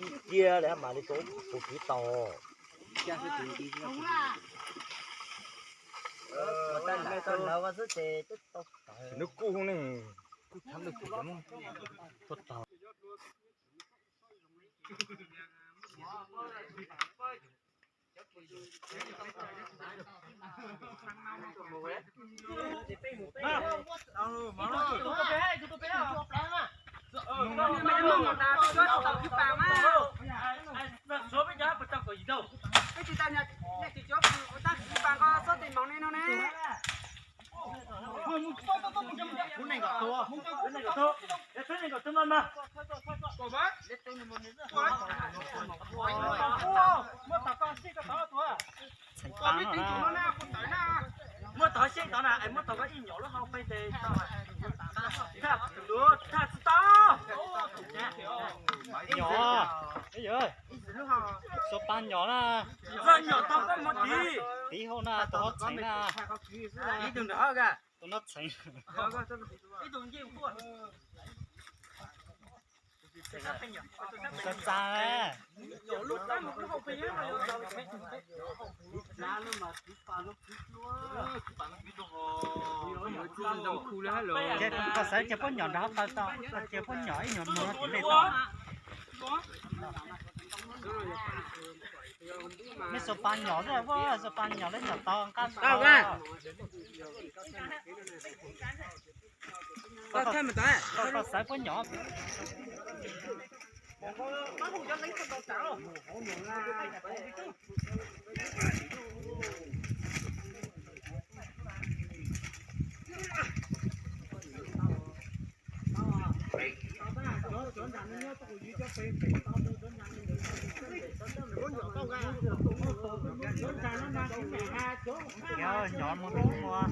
Ib cia li mas li tus kuv tau. Nws kuj ne, kuj txhab lwj kuv tau. Muab tog xyeej tod na, muab tog koj ib nyuag lub hauv peb tes tau. Thaj tsis tau. Nyom, Xua Pas nyom na. Txog nyom tog koj mus tiv. Tiv hauv na, tau ob txheem na. Ib tug nrog hab ka. Tus no txheem. Ib tug ncej. Txav txav. Koj xaiv cia puab nyom nrog hauv taw tau, koj cia puab nyom ib nyuag mus no tiv lej tau. Mej Xua Pas nyom xwb, Xua Pas nyom lawv nyom tau nqaj tau. Koj xaiv puab nyom. Nyom mus mus.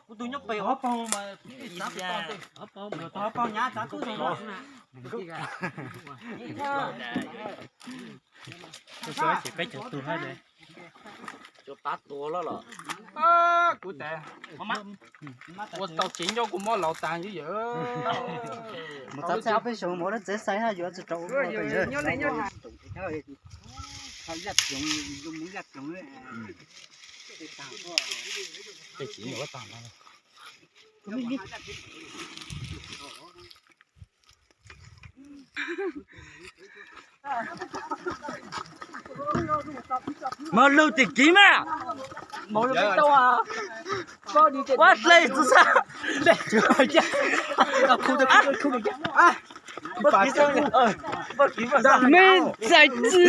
Kuv tus nyob pem ob paug mas, ob paug nyav tsav tub zoo. Peb cov tug hab. Cov pab tua loj los. Kuv tas. Ua tau kev nyob kuj mob laus tas yom. Mus txog txhais ob peb xyoos mus lub tsev xaiv hab yuav tsis rau ua. Tej txiv nyuam tag no. Mas lug tim kiv mas. Ua hle txu sa. Me txais tsi.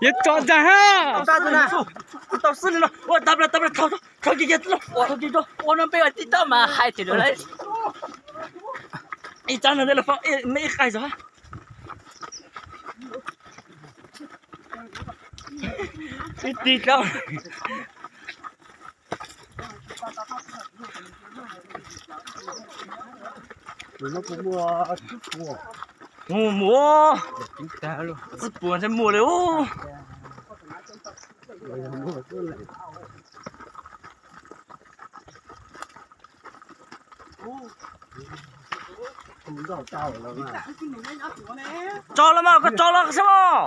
Yuav tso ntag ha. Tau xwb li no. Ua tau plaws, tau plaws, thau kiag kiag, thau kiag rau, ua no peb ua tib toj mas hais tias lawv ib tsab no nej los pab me ib qais zog. Ib tib dlab. Mus mus, txij puas ntshe muaj li ub. Tso los mas, koj tso los saib mas.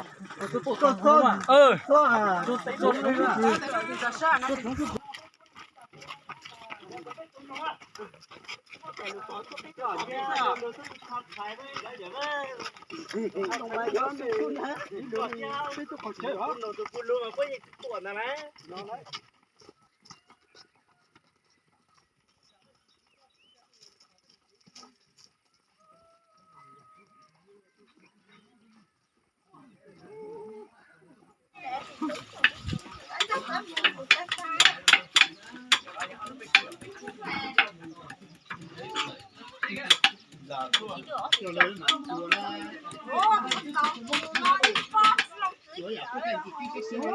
Ua,